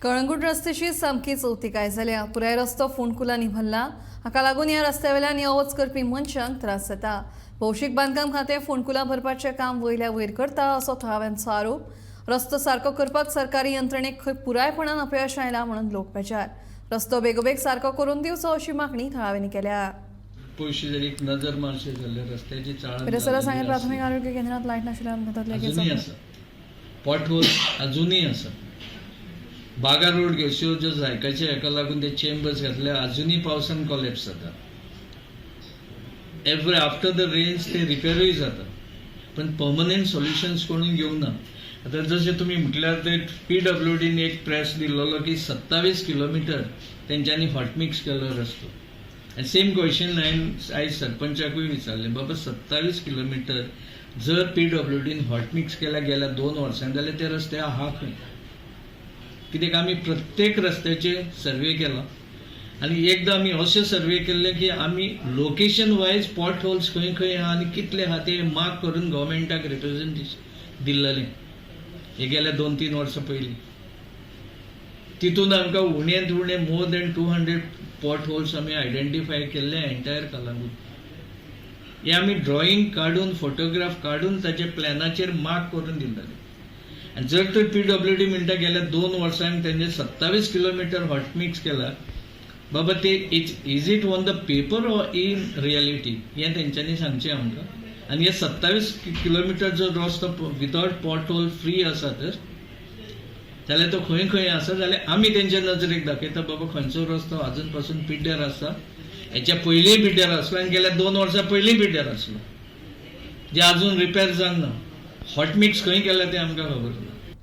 कळंगूट रस्त्याची सामकी चवथीकाय जाल्या. पुराय रस्तो फोंडकुलांनी भरला. हाका लागून ह्या रस्त्या वयल्यान यो वच करपी मनशांक त्रास जाता. भौशीक बांदकाम खातें फोंडकुलां भरपाचें काम वयल्या वयर करता असो थळाव्यांचो आरोप. रस्तो सारको करपाक सरकारी यंत्रणेक खंय पुरायपणान अपयश आयलां म्हणून लोक बेजार. रस्तो बेगोबेग सारको करून दिवचो अशी मागणी थळाव्यांनी केल्या. पयशे जर एक नजर मारशी जाल्यार रस्त्याची चाळण परिसरात जाल्लेली सांगें प्राथमिक आसली. आरोग्य केंद्रात लायट नाशिल्ल्यान अपघातांतल्या एके अजुनूय जखमी. आसा, पॉट होल्स अजुनूय आसा. बागा रोड घेवच्यो ज्यो जायकाचे हेका लागून ते चेंबर्स घातले, अजुनूय पावसान कॉलेप्स जाता. एवरी आफ्टर the rains ते रिपेरूय जाता, पण पर्मनंट सोल्युशन्स कोणूय घेवंक ना. आतां जशें तुमी म्हटल्यार ते पीडब्ल्यूडीन एक प्रेस दिल्लो की 27 किलोमिटर तेंच्यांनी हॉटमिक्स केलो रस्तो. आनी सेम क्वेश्चन हांवें आयज सरपंचाकूय विचारलें, बाबा, 27 किलोमिटर जर पीडब्ल्यूडीन हॉटमिक्स केल्या गेल्या 2 वर्सांनी जाल्यार ते रस्ते आहा खंय? कित्याक आमी प्रत्येक रस्त्याचे सर्वे केला आनी एकदां आमी अशें सर्वे केल्ले की आमी लोकेशन वायज पॉट होल्स खंय खंय आहा आनी कितले आहा ते मार्क करून गव्हर्मेंटाक रिप्रेझेंटेशन दिल्लेलें हे गेल्या 2-3 वर्सां पयलीं. तितून आमकां उण्यांत उणें more than 200 pot holes आमी आयडेंटिफाय केल्ले एंटायर कलंगूट. हे आमी ड्रॉइंग काडून, फोटोग्राफ काडून, ताचे प्लॅनाचेर मार्क करून दिल्लेले. आनी जर तर पीडब्ल्यूडी म्हणटा गेल्या 2 वर्सांक तेंचे 27 किलोमिटर हॉटमिक्स केला, बाबा, ते is it on the paper or in reality हें तेंच्यांनी सांगचें आमकां. आनी हे 27 किलोमिटर जो रस्तो विदाउट पॉट होल फ्री आसा तर जाल्यार तो खंय खंय आसा, जाल्यार आमी तेंच्या नजरेक दाखयता, बाबा, खंयचो रस्तो अजून पासून पिड्ड्यार आसा, हेच्या पयलींय पिड्ड्यार आसलो आनी गेल्या 2 वर्सां पयलीं पिड्ड्यार आसलो, जे अजून रिपेर जावंक ना. हॉटमिक्स खंय केला तें आमकां खबर ना.